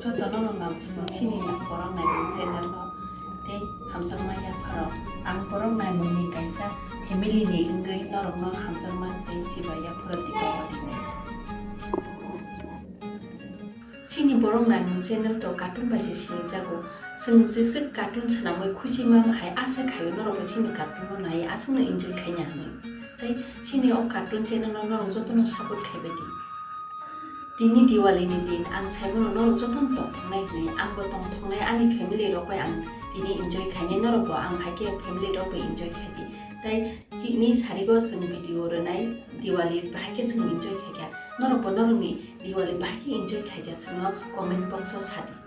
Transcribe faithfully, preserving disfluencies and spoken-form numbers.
Jotono no nang simo chini borok naimung channel o tei hamjakma yapharo. Ang borok naimung ni kaisa family ni wngwi norok no hamjakma tei chiba yapharo tei kok rinai. Chini borok naimung channel to cartoon bai se sini jago. Chwng jesa cartoon swnamwi khusi mano hai asa khaio norok bo chini cartoon no nai aswk no enjoy khaina hinwi. Tei chini o cartoon channel no norok jotono support khaibai di. Tini Diwali ni din ang saibono norok jotono tongthoknai hinwi, ang bo tongthoknai, ani family rok bai ang tini enjoy khainai, norok bo ang hai khe family rok bai enjoy khai di. Tei chini sarigo chwng video rwnai Diwali bahai khe chwng enjoy khai kha, norok bo norok ni Diwali bahai khe enjoy khai kha chwngno comment box o sa di.